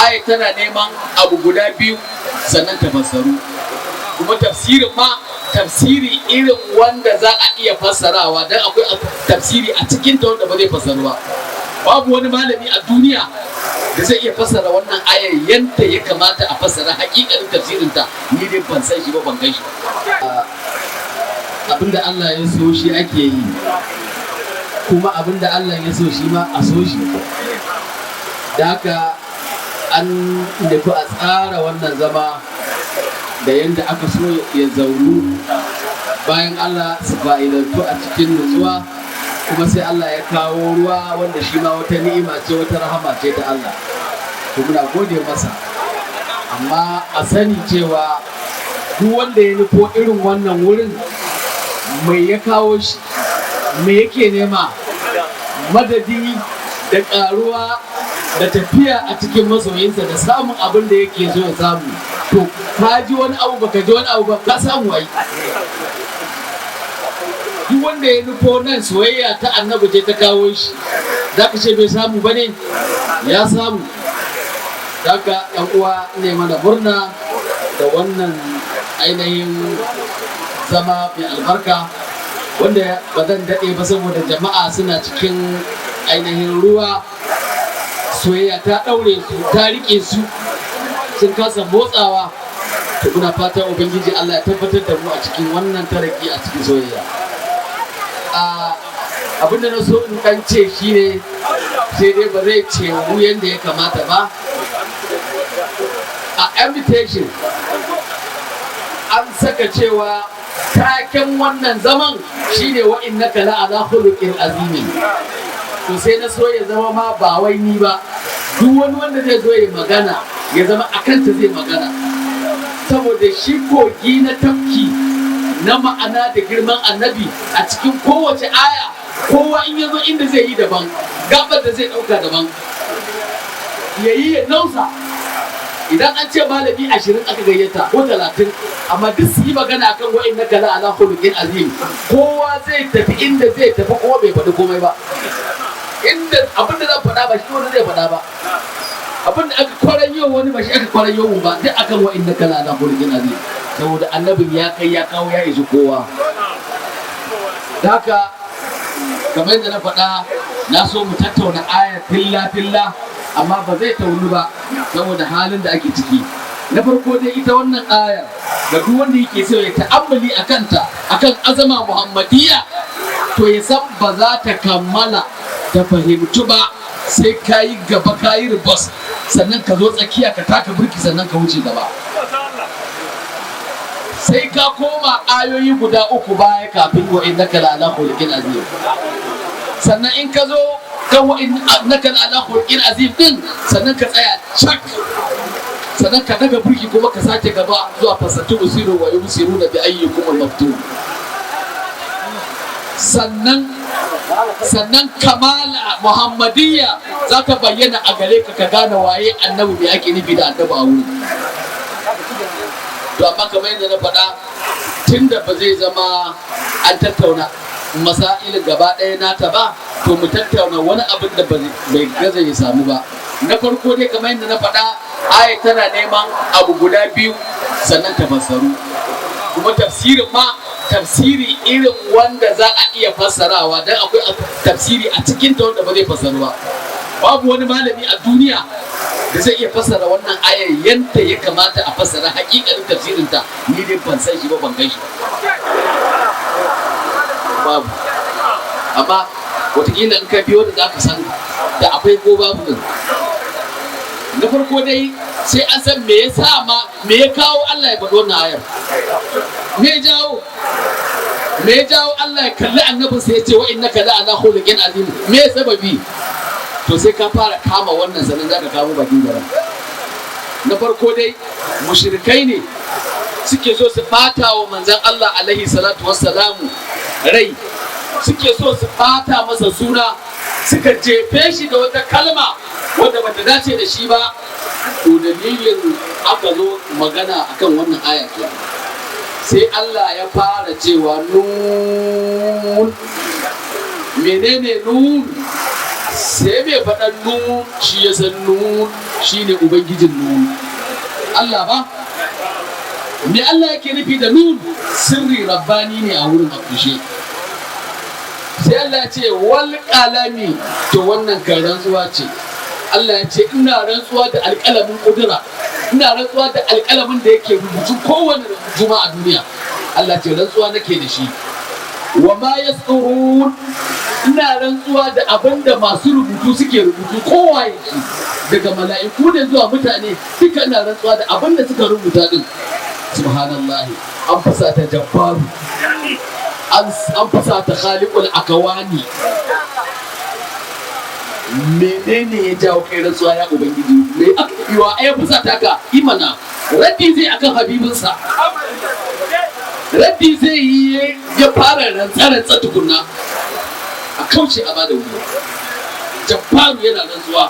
Aya tana neman abu guda biyu sannan ta fassaru. Kuma tafsirin ma, tafsiri irin wanda za a iya fassarawa, don akwai tafsiri a cikin ta wanda ba zai fassaru ba. Babu wani malami a duniya da zai iya fassara wannan ayar yadda ya kamata a fassara hakikanin tafsirin ta. Ni dai ban san shi ba, ban gan shi ba. Abinda Allah ya so shi ake yi, kuma abinda Allah ya so shi ma a so shi. Da haka an nufi a tsara wannan zama da yadda aka so ya zaunu, bayan Allah su fa'idantu a cikin nutsuwa. Kuma sai Allah ya kawo ruwa, wanda shi ma wata ni'ima ce, wata rahama ce ta Allah. To, muna gode masa. Amma a sani cewa duk wanda ya nufo irin wannan wurin, mai ya kawo shi? Me yake nema? Madadi da ƙaruwa da tafiya a cikin masoyinsa da samun abin da yake so ya samu. To, ka ji wani abu, baka ji wani abu ba, ka samu. Ai duk wanda ya nufo nan, soyayya ta Annabi ce ta kawo shi, za ka ce bai samu ba ne? Ya samu. Haka yan uwa, ne mana murna da wannan ainihin zama mai albarka, wanda ba zan daɗe ba saboda jama'a suna cikin ainihin ruwa. Soyayya ta ɗaure su, ta riƙe su, sun kasa motsawa. To, muna fatan Ubangiji Allah ya tabbatar da mu a cikin wannan taraki, a cikin soyayya. Abin da na so in kan ce shine, sai dai ba zai ce mu yadda ya kamata ba. A invitation an saka cewa taken wannan zaman shine "Wa innaka la ala khuluqin azimin". To, sai na so ya zama ma ba wai ni ba, duk wani wanda zai zo ya magana, ya zama akan ta zai magana, saboda shi kogi na tafki na ma'ana da girman Annabi a cikin kowace aya, kowa in ya zo inda zai yi daban, gabar da zai ɗauka daban, ya yi ya nausa. Idan an ce malami 20 aka gayyata ko 30, amma duk su yi magana akan "Wa innaka la ala khuluqin azim", kowa zai tafi inda zai tafi, kowa bai faɗi komai ba. Inda abin da zan faɗa ba shi wani zai faɗa ba, abin da aka kwaran yau wani ba shi aka kwaran yau ba, duk akan "Wa innaka la ala khuluqin azim", saboda Annabin ya kai, ya kawo, ya ishi kowa. Da haka, kamar yadda na faɗa, na so mu tattauna ayar filla filla, amma ba zai taunu ba saboda halin da ake ciki. Na farko dai, ita wannan ayar, ga duk wanda yake so ya ta'ammali a kanta, akan azama Muhammadiyya, to ya san ba za ta kammala ta fahimtu ba sai ka yi gaba, ka yi reverse, sannan ka zo tsakiya, ka taka burki, sannan ka wuce gaba. Sai ka koma ayoyi guda uku baya kafin "Wa innaka la ala khuluqin azim". Sannan in ka zo kan "Wa innaka la ala khuluqin azim" din, sannan ka tsaya cak, sannan ka daga burki kuma ka sake gaba zuwa "Fasatubsiru wa yubsiruna bi ayyukum al-maftun". Sannan kamala Muhammadiyya za ta bayyana a gare ka, ka gane waye Annabi, me ake nufi da Annabi a wuri. To, amma kamar yadda na faɗa, tunda ba zai zama an tattauna masailin gaba ɗaya nata ba, to mu tattauna wani abin da bai gaza ya samu ba. Na farko dai, kamar yadda na faɗa, aya tana neman abu guda biyu sannan ta fassaru. Kuma tafsirin ma, tafsiri irin wanda za a iya fassarawa, don akwai tafsiri a cikin ta wanda ba zai fassaru ba. Babu wani malami a duniya da zai iya fassara wannan ayar yadda ya kamata a fassara hakikanin tafsirin ta. Ni dai ban san shi ba, ban gan shi ba, babu. Amma wataƙila in ka biyo da za ka san da akwai ko babu din. Na farko dai, sai an san me ya sa ma, me ya kawo Allah ya faɗi wannan ayar. Me ya jawo, me ya jawo Allah ya kalli Annabin sai ya ce "Wa innaka la ala khuluqin azim"? Me ya sababi? To, sai ka fara kama wannan, sannan zaka kamo bakin garan. Na farko dai, mushrikai ne suke so su bata wa manzon Allah alaihi salatu wassalamu rai, suke so su bata masa suna, suka jefe shi da wata kalma wadda bata dace da shi ba. To, dalilin aka zo magana akan wannan aya ke, sai Allah ya fara cewa "Nun". Menene nun? Sai mai faɗan nun shi ya san nun shine ubangijin nun. Allah ba me Allah yake nufi da nun, sirri rabbani ne a wurin a kushe. Sai Allah ya ce wal qalami. To wannan kan rantsuwa ce. Allah ya ce ina rantsuwa da alƙalamin ƙudura, ina rantsuwa da alƙalamin da yake rubutu kowane rubutu ma a duniya. Allah ce rantsuwa nake da shi. Wa ma yasturun, ina rantsuwa da abin da masu rubutu suke rubutu, kowa shi daga mala'iku ne zuwa mutane duka, ina rantsuwa da abin da suka rubuta din. Subhanallahi, an fusata jabbaru, an fusata khaliqul akawani. Menene ya jawo kai rantsuwa ya ubangiji? Me aka yiwa ai fusata ka? Imana raddi zai akan habibinsa, raddi zai yi, ya fara rantsa-rantsa tukunna a kauce a bada wuri. Jabbaru yana rantsuwa.